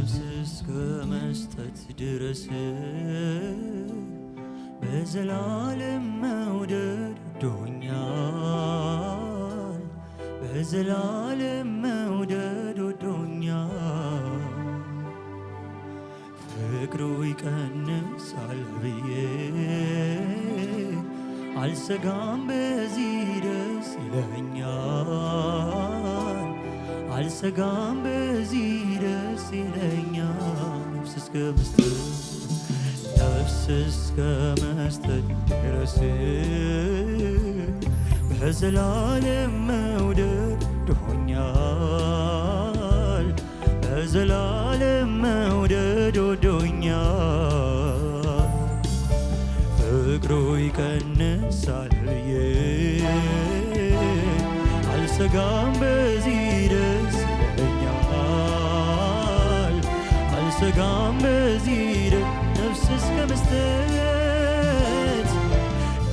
ነፍስ እስከ መስጠት ድረስ በዘላለም መውደድ ወዶኛል፣ በዘላለም መውደድ ወዶኛል። ፍቅሩ ይቀንሳል ብዬ አልሰጋም፣ በዚህ ደስ ይለኛል። አልሰጋም፣ በዚህ ደስ ይለኛል። ነፍስ እስከ መስጠት፣ ነፍስ እስከ መስጠት ድረስ በዘላለም መውደድ ወዶኛል፣ በዘላለም መውደድ ወዶኛል። ፍቅሩ ይቀንሳል ብዬ አልሰጋም፣ በዚህ ደስ ይለኛል። አልሰጋም በዚህ ደስ ነፍስ እስከ መስጠት፣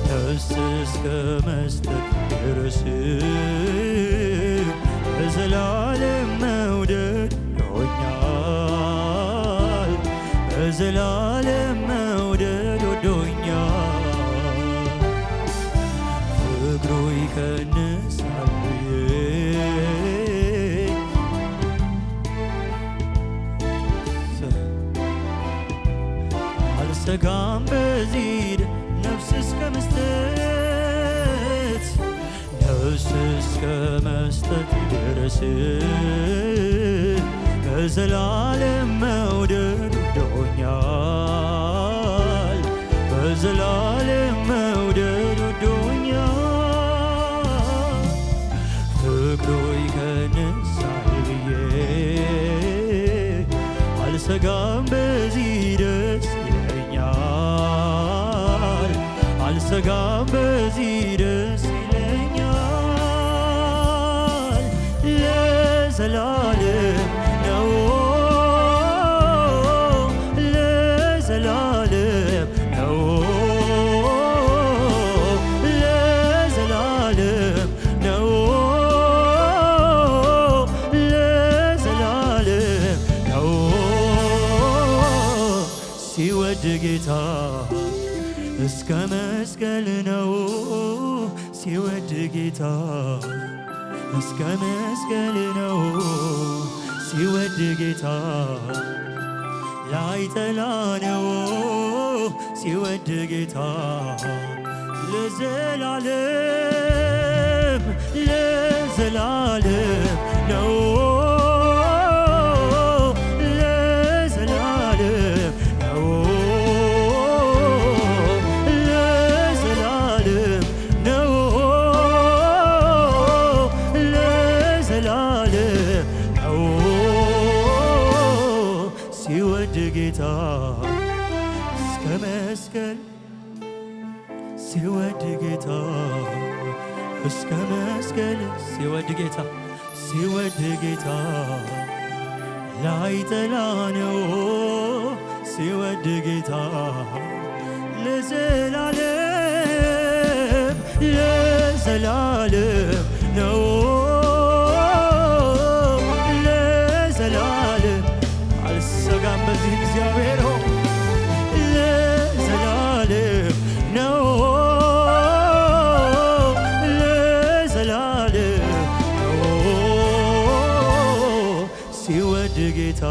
ነፍስ እስከ መስጠት ድረስ በዘላለም መውደድ ወዶኛል፣ በዘላለም መውደድ ወዶኛል። ፍቅሩ ይቀንሳል ብዬ አልሰጋም በዚህ ነፍስ እስከ መስጠት፣ ነፍስ እስከ መስጠት ድረስ በዘላለም መውደድ ወዶኛል፣ በዘላለም መውደድ ወዶኛል። ፍቅሩ ይቀንሳል ብዬ አልሰጋም፣ በዚህ ደስ ይለኛል። አልሰጋም፣ በዚህ ደስ ይለኛል። ለዘላለም ነው፣ ለዘላለም ነው፣ ለዘላለም ነው፣ ለዘላለም ነው። ሲወድ ጌታ እስከ መስቀል ነው። ሲወድ ጌታ እስከ መስቀል ነው። ሲወድ ጌታ ላይጠላ ነው። ሲወድ ጌታ ለዘላለም፣ ለዘላለም ነው፣ ለዘላለም ነው፣ ለዘላለም ነው፣ ለዘላለም ነው። ሲወድ ጌታ እስከ መስቀል፣ ሲወድ ጌታ እስከ መስቀል፣ ሲወድ ጌታ፣ ሲወድ ጌታ ላይጠላ ነው። ሲወድ ጌታ ለዘላለም፣ ለዘላለም ነው፣ ለዘላለም። አልሰጋም በዚህ እግዚአብሔር ሆይ ለዘላለም ነው፣ ለዘላለም ነው። ሲወድ ጌታ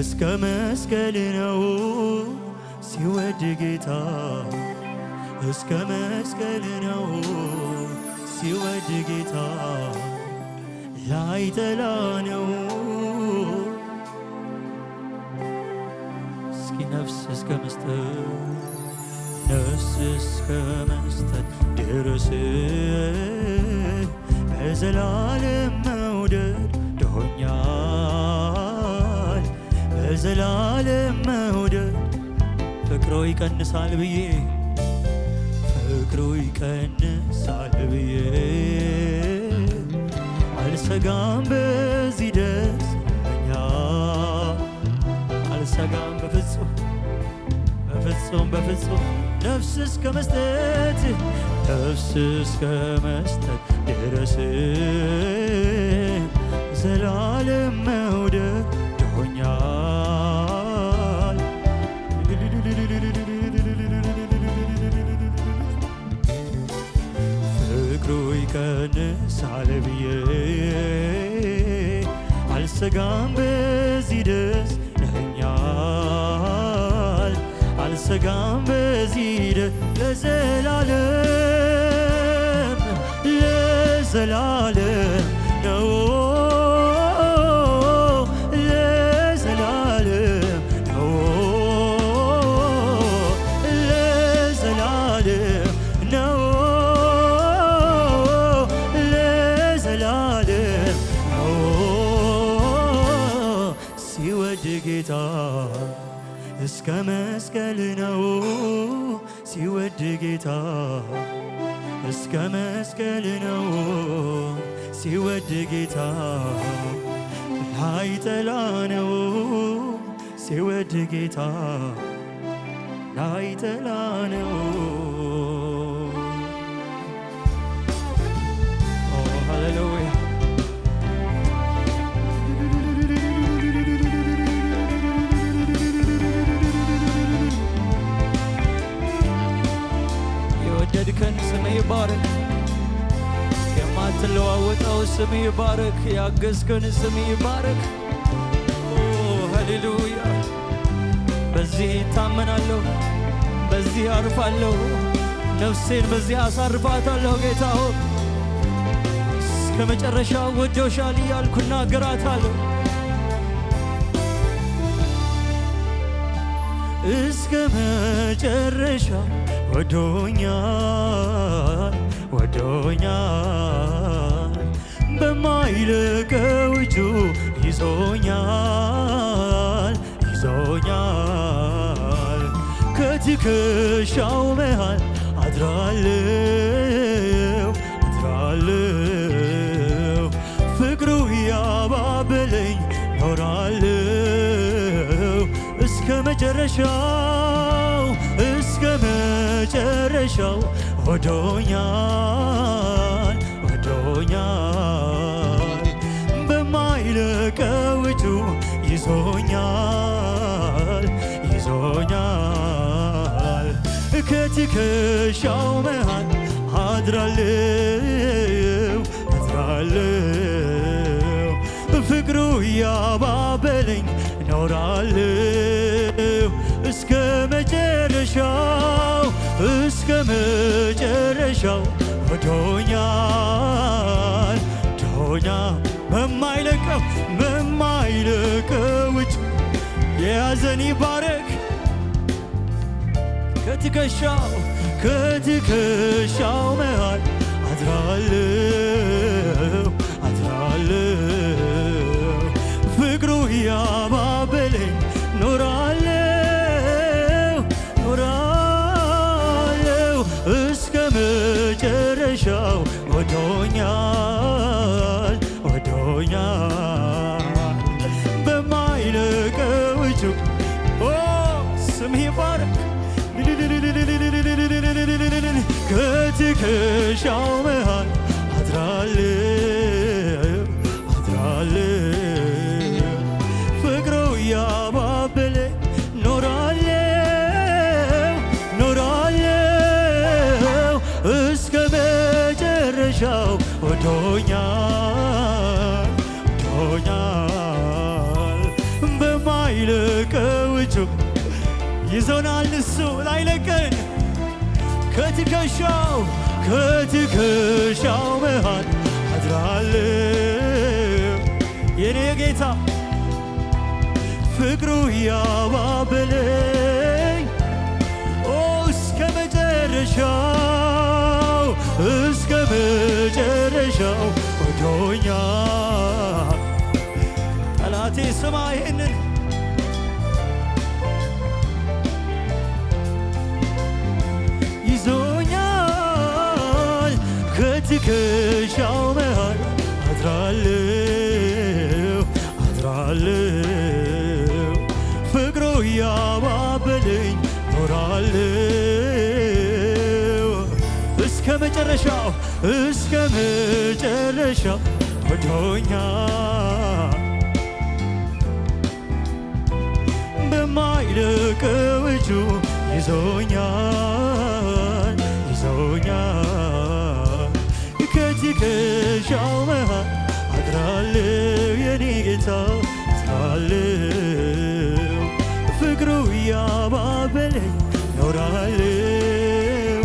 እስከ መስቀል ነው። ሲወድ ጌታ እስከ መስቀል ነው። ሲወድ ጌታ ላይጠላ ነው። እስኪ ነፍስ እስከ መስጠት፣ ነፍስ እስከ መስጠት ድረስ በዘላለም መውደድ ወዶኛል፣ በዘላለም መውደድ። ፍቅሩ ይቀንሳል ብዬ፣ ፍቅሩ ይቀንሳል ብዬ አልሰጋም፣ በዚህ ደስ ይለኛል። አልሰጋም በፍጹም፣ በፍጹም፣ በፍጹም። ነፍስ እስከ መስጠት፣ ነፍስ እስከ መስጠት ድረስ ዘላለም መውደድ ወዶኛል። አልሰጋም በዚህ ደስ ይለኛል፣ አልሰጋም በዚህ ደስ ለዘላለም፣ ለዘላለም ነው፣ ለዘላለም ነው፣ ለዘላለም ነው፣ ለዘላለም ነው። ሲወድ ጌታ እስከ መስቀል ነው፣ ሲወድ ጌታ እስከ መስቀል ነው፣ ሲወድ ጌታ ላይጠላ ነው፣ ሲወድ ጌታ ላይጠላ ነው። ኦ ሃሌሉያ! የወደድከን ስምህ ይባረክ። የማትለዋወጠው ስምህ ይባረክ። ያገዝከን ስምህ ይባረክ። ኦ ሃሌሉያ! በዚህ እታመናለሁ፣ በዚህ አርፋለሁ፣ ነፍሴን በዚህ አሳርፋታለሁ። ጌታ ሆይ፣ እስከ መጨረሻው ወዶሻል እያልኩ እናገራታለሁ። እስከ መጨረሻ ወዶኛል፣ ወዶኛል፣ በማይለቀው እጁ ይዞኛል፣ ይዞኛል፣ ከትከሻው መሃል አድራለው፣ አድራለው፣ ፍቅሩ ያባበለኝ ኖራለው እስከ መጨረሻው፣ እስከ መጨረሻው ወዶኛል፣ ወዶኛል፣ በማይለቀው እጁ ይዞኛል፣ ይዞኛል፣ ከትከሻው መሃል አድራለው፣ አድራለው፣ ፍቅሩ ያባበለኝ ኖራለው እስከ መጨረሻው፣ እስከ መጨረሻው ወዶኛል፣ ዶኛ በማይለቀው በማይለቀው እጅ የያዘን ይባረክ። ከትከሻው ከትከሻው መሃል አድራለው፣ አድራለው፣ ፍቅሩ ያባበለኝ ኖራለው፣ ኖራለው እስከ መጨረሻው ወዶኛል፣ ወዶኛል፣ በማይለቀው እጁ። ኦ ስምህ ይባረክ። ከትከሻው መሃል አድራለው፣ አድራለው፣ ፍቅሩ ያባበለኝ ኖራለው፣ ኖራለው እስከ መጨረሻው ወዶኛል፣ ወዶኛል፣ በማይለቀው እጁ ይዞናል እሱ ላይለቀን። ከትከሻው ከትከሻው መሃል አድራለው የኔ ጌታ ፍቅሩ ያባበለኝ ኦ እስከ መጨረሻው፣ እስከ መጨረሻው ወዶኛል። ጠላቴ ስማ ይሄንን። ይዞኛል፣ ከትከሻው መሃል አድራለው፣ አድራለው፣ ፍቅሩ ያባበለኝ ኖራለው እስከ መጨረሻው፣ እስከ መጨረሻው ወዶኛል፣ በማይለቀው እጁ ይዞኛል፣ ይዞኛል፣ ከትከሻው መሃል አድራለው የኔ ጌታ አለው። ፍቅሩ እያባበለኝ ኖራለው።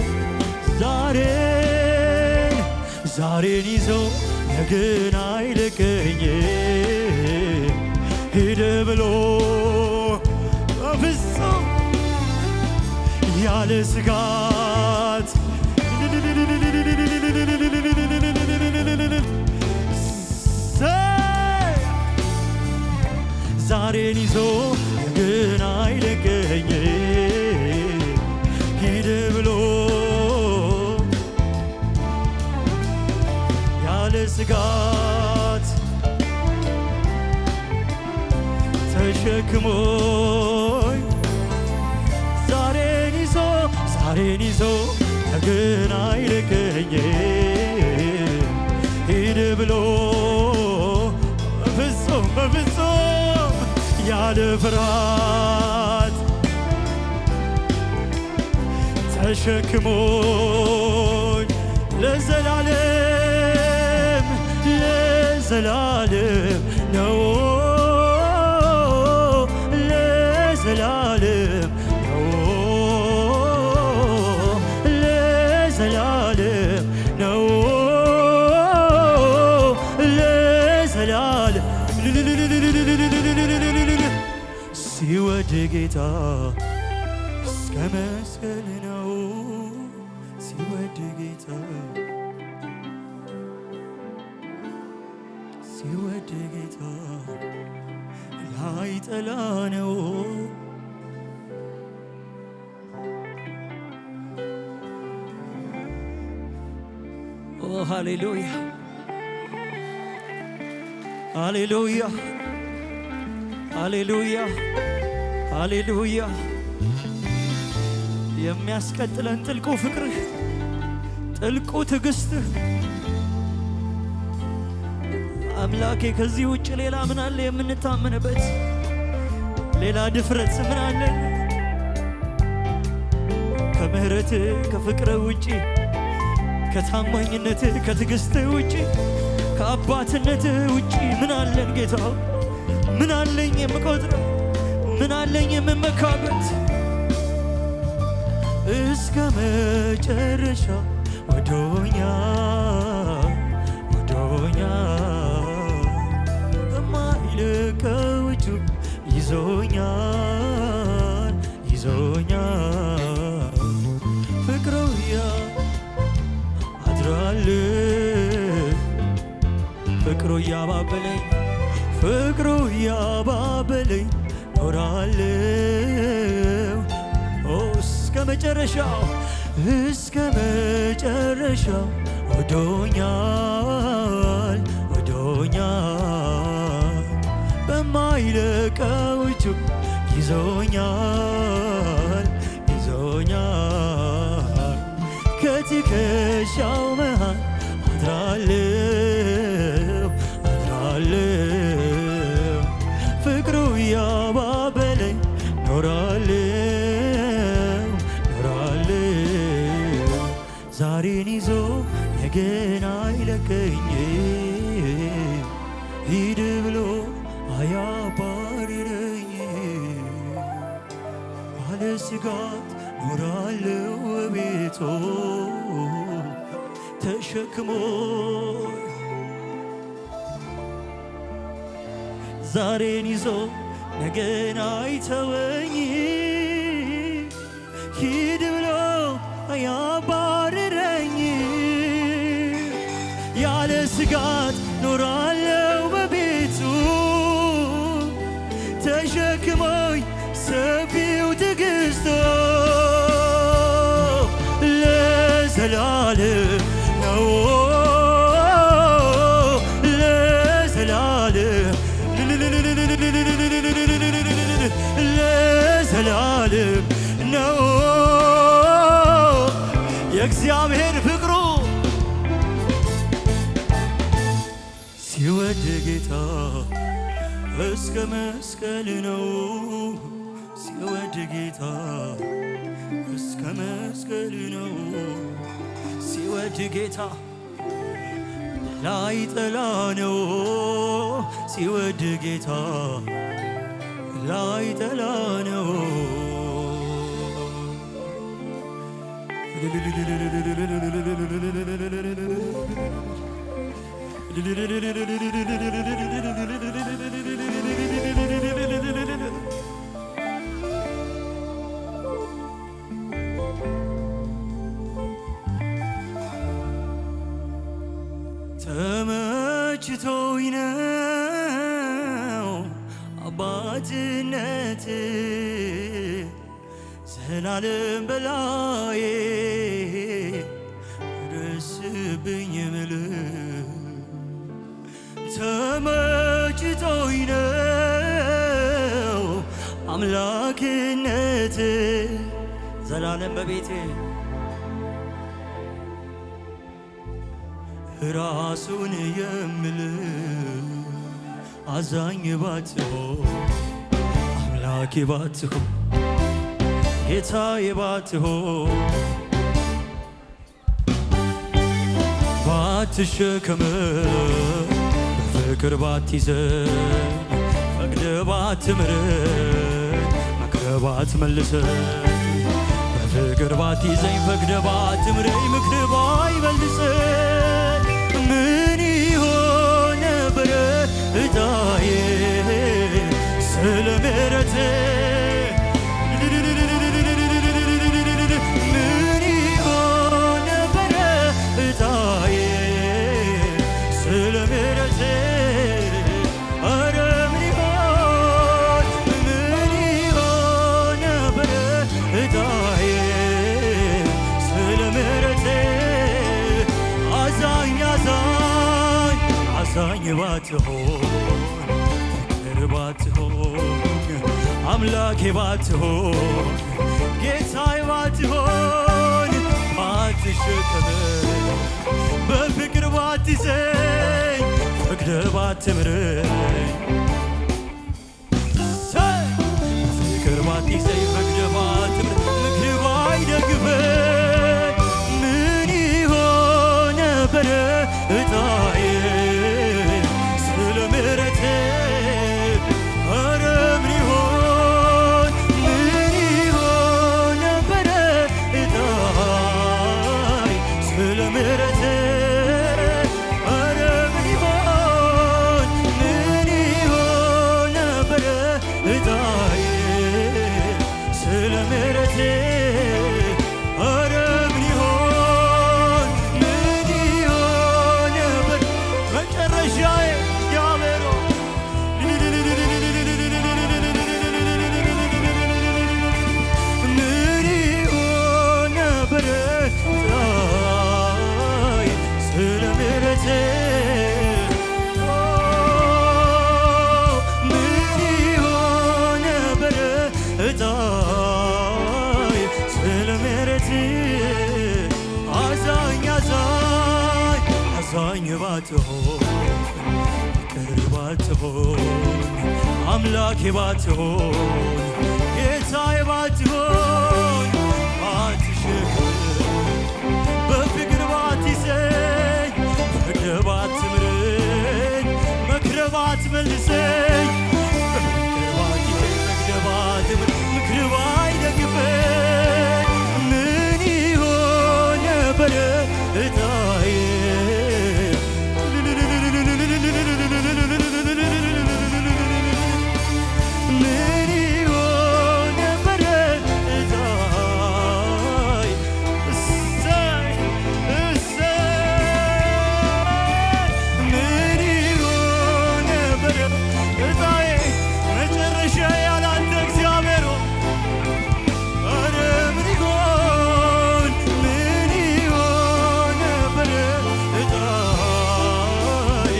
ዛሬን ዛሬን ይዞ ነገን አይለቀኝ፣ ሂድ ብሎ በፍጹም ያለ ስጋት። ሰይ! ዛሬን ይዞ ግን አይለቀኝ፣ ሂድ ብሎ ያለ ስጋት ተሸክሞኝ። ዛሬን ይዞ ዛሬን ይዞ ግን አይለቀኝ፣ ሂድ ብሎ በፍጹም በፍጹም ያለ ፍርሃት ተሸክሞኝ። ለዘላለም ለዘላለም ነው፣ ለዘላለም ነው፣ ለዘላለም ነው፣ ለዘላለም። ሲወድ ጌታ እስከ መስቀል ነው። ሲወድ ጌታ፣ ሲወድ ጌታ ላይጠላ ነው። ኦ ሃሌሉያ፣ ሃሌሉያ፣ ሃሌሉያ፣ ሃሌሉያ! የሚያስቀጥለን ጥልቁ ፍቅርህ፣ ጥልቁ ትዕግስትህ አምላኬ። ከዚህ ውጭ ሌላ ምን አለ የምንታመንበት? ሌላ ድፍረት ምን አለ? ከምህረትህ ከፍቅርህ ውጭ፣ ከታማኝነትህ ከትዕግስትህ ውጭ፣ ከአባትነትህ ውጭ ምን አለን ጌታ? ምን አለኝ የምቆጥረው? ምን አለኝ የምመካበት? እስከ መጨረሻ ወዶኛል፣ ወዶኛል፣ በማይለቀው እጁ ይዞኛል፣ ይዞኛል። ፍቅሩ አድራል፣ ፍቅሩ እያባበለኝ፣ ፍቅሩ እያባበለኝ ኖራለው። ኦ እስከ መጨረሻው፣ እስከ መጨረሻው ወዶኛል፣ ወዶኛል፣ በማይለቀው እጁ ይዞኛል፣ ይዞኛል። ከትከሻው መሃል አድራለው፣ አድራለው። ፍቅሩ እያባበለኝ ኖራለው፣ ኖራለው። ዛሬን ይዞ ነገን አይለቀኝ፣ ሂድ ብሎ አያባርረኝ። ያለ ስጋት ኖራለው ቤቶ ተሸክሞ። ዛሬን ይዞ ነገን አይተወኝ፣ ሂድ ብሎ አያባርረኝ። ያለ ስጋት ኖራለው በቤቱ ተሸክሞኝ ሰፊው ትዕግስቱ። ለዘላለም ነው፣ ለዘላለም፣ ለዘላለም ነው የእግዚአብሔር ፍቅሩ። ሲወድ ጌታ እስከ መስቀል ነው። ሲወድ ጌታ እስከ መስቀል ነው። ሲወድ ጌታ ላይጠላ ነው ሲወድ ጌታ ላይጠላ ነው። ተመችቶኝ ነው አባትነት ዘላለም በላዬ ደርስብኝ ምል ተመችቶኝ ነው አምላክነት ዘላለም በቤቴ ራሱን የምል አዛኝ ባትሆን አምላኬ ባትሆን ጌታዬ ባትሆን ባትሸከም በፍቅር ባትይዘኝ ፈቅደህ ባትምረኝ መክረህ ባትመልሰኝ በፍቅር ባትይዘኝ ፈቅደህ ባትምረኝ ምክርህ ባይመልሰኝ ምን ይሆን ነበረ ዕጣዬ ስለ ምሕረትህ ምን ይሆን ነበረ ዕጣዬ ስለ ምሕረትህ ኧረ ምን ይሆን ምን ይሆን ነበረ ዕጣዬ ስለ ምሕረትህ አዛኝ አዛኝ አዛኝ ባትሆን ፍቅር ባትሆን አምላኬ ባትሆን ጌታዬ ባትሆን ባትሸከመኝ በፍቅር ባትይዘኝ ፈቅደህ ባትምረኝ ፍቅር ባትይዘኝ ፈቅደህ ባትምረኝ ምክርህ ባይደግፈኝ ምን ይሆን ነበረ ዕጣዬ ስለ ምሕረትህ ኧረ ምን ይሆን ምን ይሆን ነበረ ዕጣዬ ስለ ምሕረትህ ኧረ ምን ይሆን ምን ይሆን ነበረ ዕጣዬ ስለ ምሕረትህ ኧረ ምን ይሆን ምን ይሆን ነበር መጨረሻዬ እግዚአብሔር ምን ይሆን ነበረ ዕጣዬ ስለ ምሕረትህ ምን ይሆን ነበረ ዕጣዬ ስለ ምሕረትህ አዛኝ አዛኝ አዛኝ ባትሆን ፍቅር ባትሆን አምላኬ ባትሆን ጌታዬ ባትሆን ባትሸከም በፍቅር ባትይዘኝ ፈቅደህ ባትምረኝ መክረህ ባትመልሰኝ በፍቅር ባትይዘኝ ፈቅደህ ባትምረኝ ምክርህ ባይደግፈኝ ምን ይሆን ነበረ ዕጣዬ ምን ይሆን ነበረ ዕጣዬ እሰይ እሰይ ምን ይሆን ነበረ ዕጣዬ መጨረሻዬ ያላንተ እግዚአብሔር ኧረ ምን ይሆን ምን ይሆን ነበረ ዕጣዬ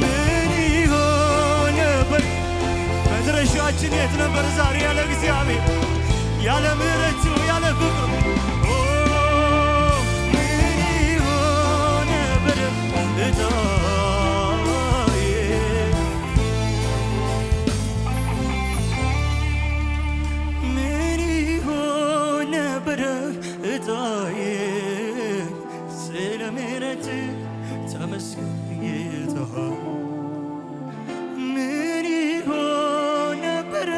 ምን ይሆን ነበር መድረሻችን የት ነበር ዛሬ ያለ እግዚአብሔር ያለ ምሕረቱ ያለ ፍቅሩ ምን ይሆን ነበር ዕጣዬ ምን ይሆን ነበረ ዕጣዬ ተመስገን ጌታ። ምን ይሆን ነበረ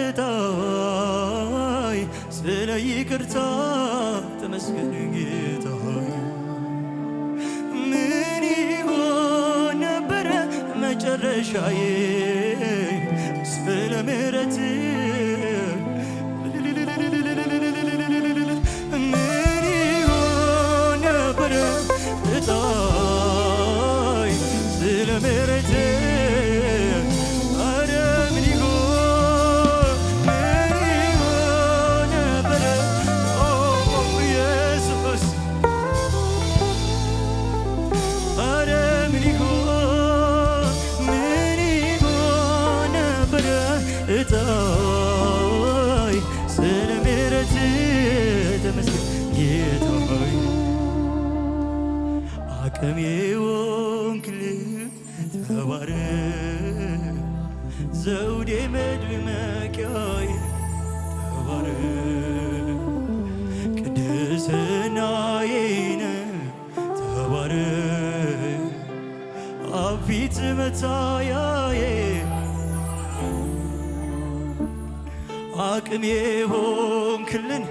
እጣዬ ስለ ይቅርታ ተመስገን ጌታ። ምን ይሆን ነበረ መጨረሻዬ ስለ ምሕረት። ምን ይሆን ነበረ እጣዬ ስለ ምሕረት። ኧረ ምን ይሆን፣ ምን ይሆን ነበረ፣ ኦ ኢየሱስ፣ ኧረ ምን ይሆን፣ ምን ይሆን ነበረ እጣዬ ስለ ምሕረት ተመስገን ጌታዬ። አቅሜ ሆንክልኝ ተባረክ፣ ዘውዴ መድመቂያዬ ተባረክ፣ ቅድስናዬ ነህ ተባረክ፣ አብ ፊት መታያዬ። አቅሜ ሆንክልን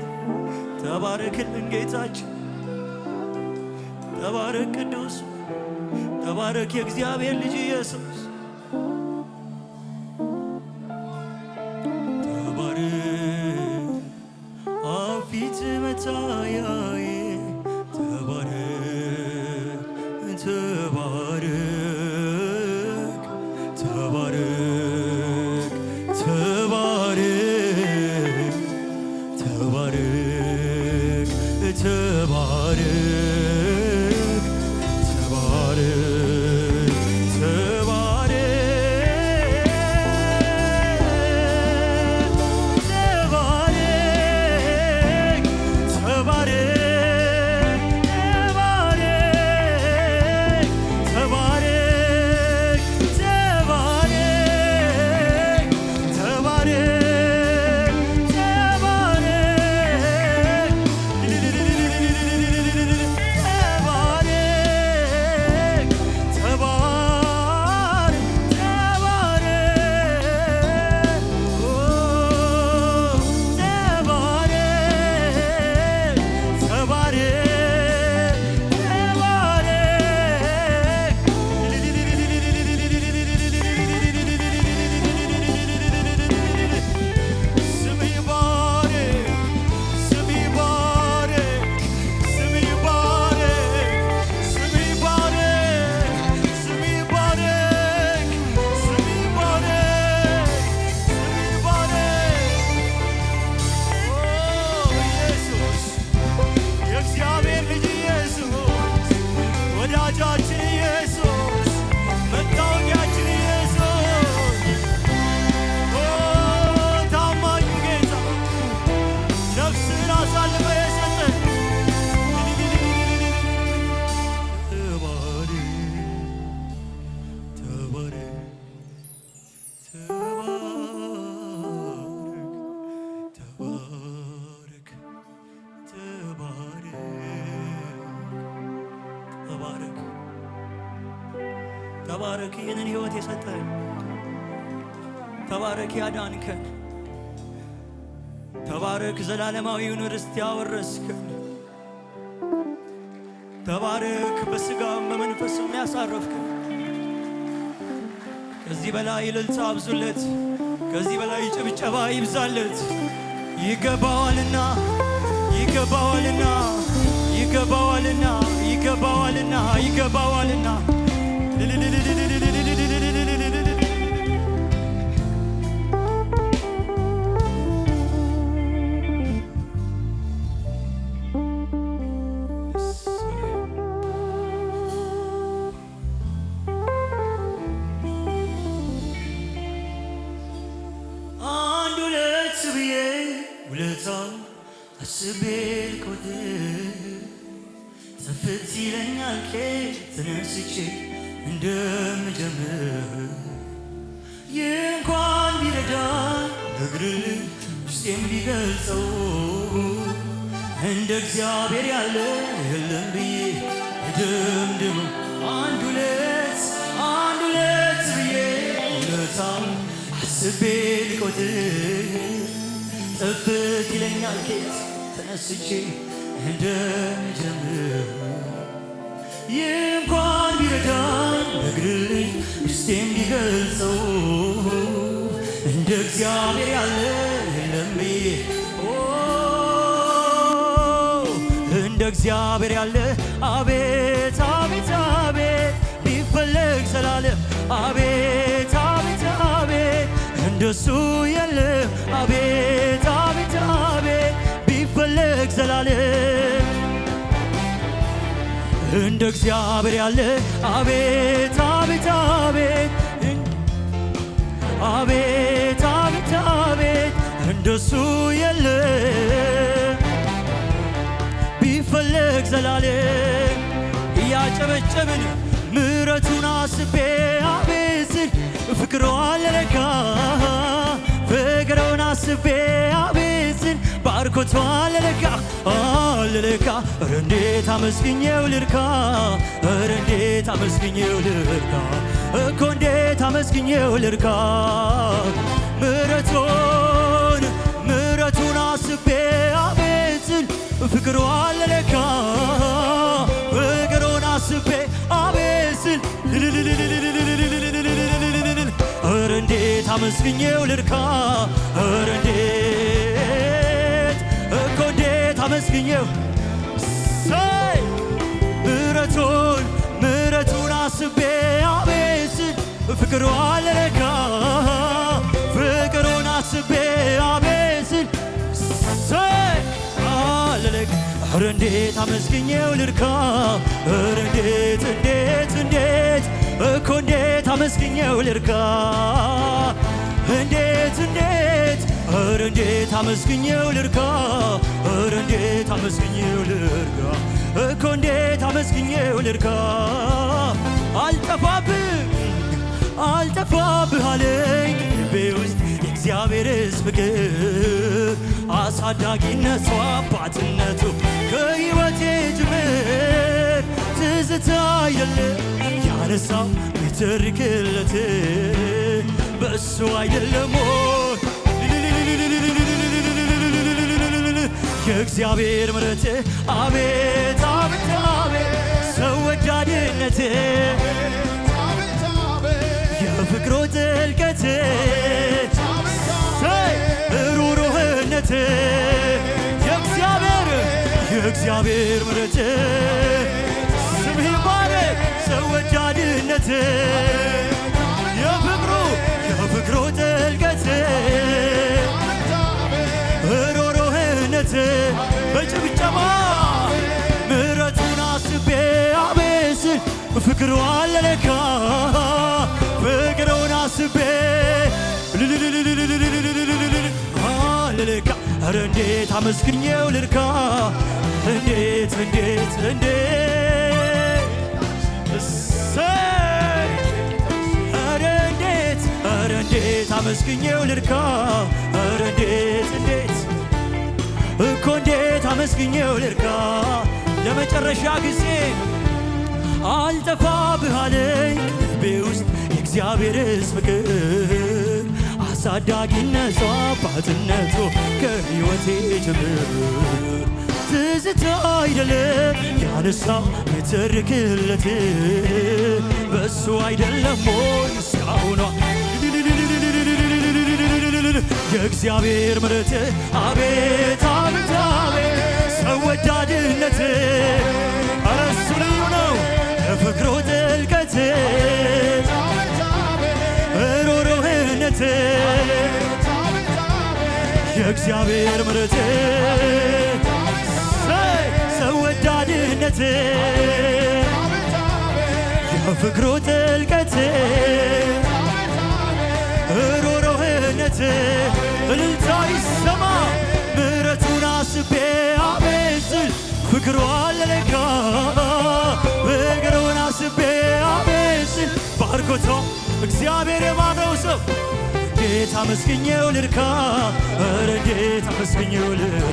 ተባረክልን ጌታችን፣ ተባረክ ቅዱስ፣ ተባረክ የእግዚአብሔር ልጅ ኢየሱስ፣ ተባረክ፣ አብ ፊት መታያዬ ተባረክ፣ ተባረክ፣ ተባረክ፣ ተባረክ፣ ተባረክ፣ ተባረክ፣ ተባረክ፣ ተባረክ፣ ተባረክ፣ ተባረክ፣ ተባረክ፣ ተባረክ፣ ተባረክ፣ ተባረክ፣ ተባረክ፣ ተባረክ፣ ተባረክ፣ ተባረክ፣ ተባረክ፣ ተባረክ። ስምህ ይባረክ፣ ስምህ ይባረክ፣ ስምህ ይባረክ፣ ስምህ ይባረክ፣ ስምህ ይባረክ፣ ስምህ ይባረክ፣ ስምህ ይባረክ። ኦ ኢየሱስ፣ የእግዚአብሔር ልጅ ኢየሱስ፣ ወዳጃችን ኢየሱስ፣ መታወቂያችን ኢየሱስ፣ ኦ ታማኙ ጌታ፣ ነፍስን አሳልፈ የሰጠ፣ ተባረክ፣ ተባረክ፣ ተባረክ፣ ተባረክ፣ ተባረክ፣ ተባረክ፣ ተባረክ። ይህንን ሕይወት የሰጠህን ተባረክ፣ ያዳንከን ተባረክ፣ ዘላለማዊውን ርስት ያወረስከን ተባረክ፣ በሥጋም በመንፈስም ያሳረፍከን። ከዚህ በላይ እልልታ አብዙለት፣ ከዚህ በላይ ጭብጨባ ይብዛለት። ይገባዋልና፣ ይገባዋልና፣ ይገባዋልና፣ ይገባዋልና፣ ይገባዋልና። አንድ ሁለት ብዬ ውለታው አስቤ ልቆጥር ጥፍት ይለኛል ከየት ተነስቼ እንደምጀምር። ይህ እንኳን ቢረዳ ነግርልህ ውስጤም ቢገልጸው እንደ እግዚአብሔር ያለ የለም ብዬ እደምድመው። አስቤ ልቆጥር ጥፍት ይለኛል ኬት ተነስቼ እንደምጀምር። ይህ እንኳን ቢረዳኝ ነግርልኝ ውስጤም ቢገልጸው እንደ እግዚአብሔር ያለ የለም ብዬ፣ ኦ፣ እንደ እግዚአብሔር ያለ፣ አቤት አቤት አቤት፣ ቢፈለግ ዘላለም፣ አቤት አቤት አቤት፣ እንደሱ የለም፣ አቤት አቤት አቤት፣ ቢፈለግ ዘላለም እንደ እግዚአብሔር ያለ፣ አቤት አቤት አቤት፣ አቤት አቤት አቤት፣ እንደሱ የለም ቢፈለግ ዘላለም። እያጨበጨብን ምሕረቱን አስቤ አቤት ስል ፍቅሩ አለለካ፣ ፍቅሩን አስቤ አቤት ስል ባርኮቱ አለለካ አለለካ። ኧረ እንዴት አመስግኜው ልርካ፣ ኧረ እንዴት አመስግኜው ልርካ፣ እኮ እንዴት አመስግኜው ልርካ። ምሕረቱን ምሕረቱን አስቤ አቤት ስል ፍቅሩ አለለካ፣ ፍቅሩን አስቤ አቤት ስል፣ ኧረ እንዴት አመስግኜው ልርካ፣ ኧረ እንዴት፣ እኮ እንዴት አመስግኜው ሰይ። ምሕረቱን ምሕረቱን አስቤ አቤት ስል ፍቅሩ አለለካ፣ ፍቅሩን አስቤ አቤት ስል ሰይ አለለካ። ኧረ እንዴት አመስግኜው ልርካ፣ ኧረ እንዴት እንዴት እንዴት፣ እኮ እንዴት አመስግኜው ልርካ፣ እንዴት እንዴት፣ ኧረ እንዴት አመስግኜው ልርካ፣ ኧረ እንዴት አመስግኜው ልርካ፣ እኮ እንዴት አመስግኜው ልርካ። አልጠፋብህ አልጠፋብህ አለኝ ልቤ ውስጥ የእግዚአብሔርስ ፍቅር፣ አሳዳጊነቱ አባትነቱ ከሕይወቴ ጅምር። ትዝታ አይደለም ያነሳው የተርክለት፣ በእሱ አይደለም ወይ የእግዚአብሔር ምሕረት፣ አቤት አቤት አቤት፣ ሰው ወዳድነት፣ የፍቅሩ ጥልቀት፣ ሰይ ሩሩህነት፣ የእግዚአብሔር የእግዚአብሔር ምሕረት፣ ስምህ ይባረክ፣ ሰው ወዳድነት፣ የፍቅሩ የፍቅሩ ጥልቀት፣ ሩሩህነት በጭብጨባ። ምሕረቱን አስቤ አቤት ስል ፍቅሩ አለለካ፣ ፍቅሩን አስቤ አለለካ። ኧረ እንዴት አመስግኜው ልርካ፣ እንዴት እንዴት እንዴት እሰይ፣ ኧረ እንዴት፣ ኧረ እንዴት አመስግኜው ልርካ፣ ኧረ እንዴት እንዴት፣ እኮ እንዴት አመስግኜው ልርካ። ለመጨረሻ ጊዜ አልጠፋብህ አለኝ ልቤ ውስጥ የእግዚአብሔርስ ፍቅር፣ አሳዳጊነቱ አባትነቱ ከሕይወቴ ጅምር። ትዝታ አይደለም ያነሳው የተርክለት፣ በእሱ አይደለም ወይ እስካሁኗ የእግዚአብሔር ምሕረት፣ አቤት አቤት አቤት፣ ሰው ወዳድነት፣ ኧረ እሱ ልዩ ነው፣ የፍቅሩ ጥልቀት፣ ሩሩህነት፣ የእግዚአብሔር ምሕረት፣ ሰው ወዳድነት፣ የፍቅሩ ጥልቀት፣ ሩሩህነት፣ እልልታ ይሰማ። ምሕረቱን አስቤ አቤት ስል ፍቅሩ አለለካ፣ ፍቅሩን አስቤ አቤት ስል ባርኮቶ። እግዚአብሔር የማነው ሰው እንዴት አመስግኜው ልርካ፣ ኧረ እንዴት አመስግኜው ልርካ፣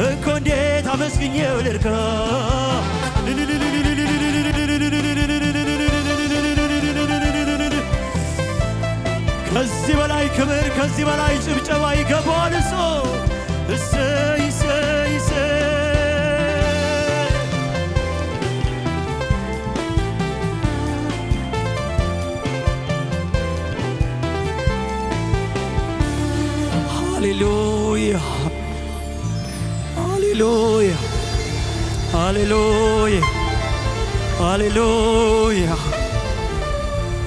እኮ እንዴት አመስግኜው ልርካ። ከዚህ በላይ ክብር፣ ከዚህ በላይ ጭብጨባ ይገባዋል እሱ። እሰይ እሰይ እሰይ። ሃሌሉያ ሃሌሉያ ሃሌሉያ ሃሌሉያ።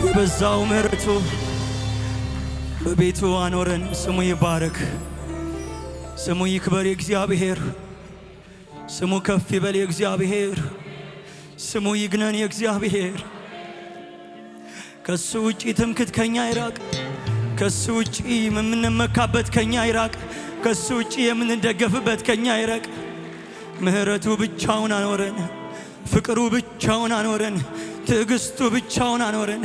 የበዛው ምሕረቱ በቤቱ አኖረን። ስሙ ይባረክ፣ ስሙ ይክበር የእግዚአብሔር ስሙ ከፍ ይበል የእግዚአብሔር ስሙ ይግነን የእግዚአብሔር። ከሱ ውጪ ትምክት ከኛ ይራቅ። ከሱ ውጪ የምንመካበት ከኛ ይራቅ። ከሱ ውጪ የምንደገፍበት ከኛ ይራቅ። ምሕረቱ ብቻውን አኖረን። ፍቅሩ ብቻውን አኖረን። ትዕግስቱ ብቻውን አኖረን።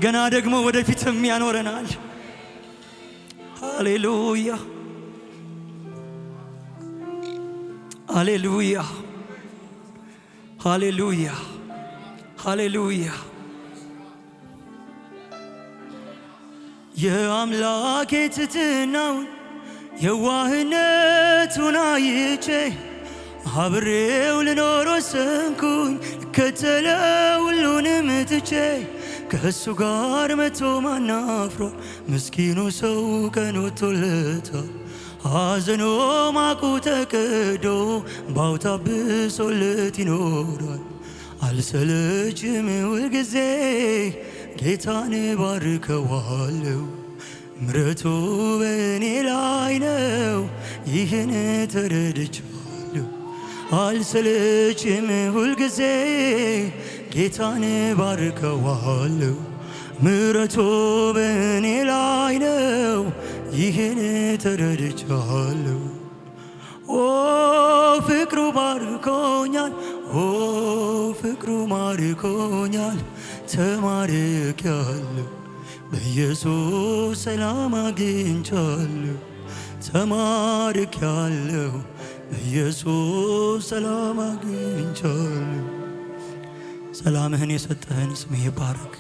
ገና ደግሞ ወደፊትም ያኖረናል። ሃሌሉያ ሃሌሉያ ሃሌሉያ ሃሌሉያ። የአምላኬ ትሕትናውን የዋህነቱን አይቼ አብሬው ልኖር ወሰንኩኝ፣ ልከተለው ሁሉንም ትቼ። ከእሱ ጋር መቶ ማን አፍሯል? ምስኪኑ ሰው ቀን ወጥቶለታል። ሐዘኑ ማቁ ተቀዶ ባውታ ብሶለት ይኖራል። አልሰለችም ሁልጊዜ ጌታን ባርከዋለሁ። ምሕረቱ በእኔ ላይ ነው፣ ይህን ተረድቻለሁ። አልሰለችም ሁልጊዜ ጌታን ባርከዋለሁ። ምሕረቱ በእኔ ላይ ነው፣ ይህን ተረድቻለሁ። ኦ ፍቅሩ ባርኮኛል፣ ኦ ፍቅሩ ማርኮኛል፣ ተማርኬያለሁ። በኢየሱስ ሰላም አግኝቻለሁ፣ ተማርኬያለሁ። በኢየሱስ ሰላም አግኝቻለሁ። ሰላምህን የሰጠህን ስምህ ይባረክ።